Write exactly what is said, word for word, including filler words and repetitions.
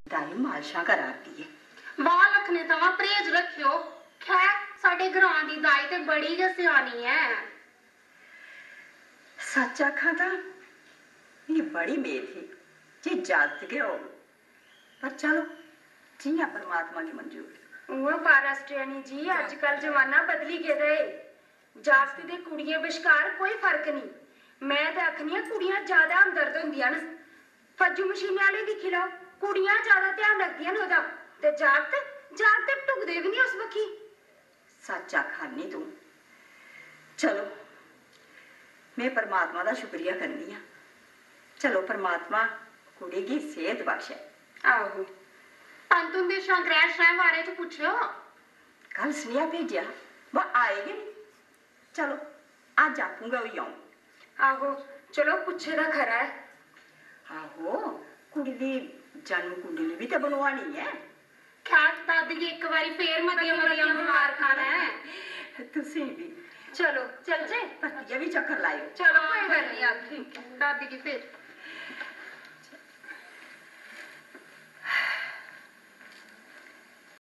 दाई मालशां करा दी ऐ। बाल रक्खने थमां परहेज रक्खेओ। खैर, साढ़े ग्रां दी दाई ते बड़ी गै स्यानी ऐ। सच्च आखां तां मिगी बड़ी मेद ही जे जागत गै होग, पर चलो, जियां परमात्मा गी मंजूर। उ'आं पारास्ट्रियानी जी, अज्जकल जमाना बदली गेदा ऐ। जागत ते कुड़ियें बश्कार कोई फर्क नेईं। में ते आखनी आं, कुड़ियां ज्यादा हमदर्द होंदियां न। फज्जू मशीनै आह्ले दिक्खी लैओ, कुड़ियां ज्यादा ध्यान रखदियां न ओह्दा, ते जागत, जागत टुकदे बी निं उस बक्खी। सच्च आखा नी तूं। चलो, में परमात्मा दा शुक्रिया करनी आं। चलो, परमात्मा कुड़ी गी सेह्त बख्शै। आहो, पंत हुंदे शा ग्रैह् श्रैह् बारे च पुच्छेओ। कल सनेहा भेजेआ, बा आए गै निं। चलो, अज्ज आपूं गै होई औं। आहो, चलो, पुच्छे दा खरा ऐ। आहो, कुड़ी दी जन्म कुंडली बी ते बनोआनी ऐ। खैर, दादी गी इक बारी फेर मतियां मतियां मबारखां न। तुसें बी। चलो, चलचे। परतियै बी चक्कर लाएओ। चलो, कोई गल्ल निं, आखी। दादी गी फेर।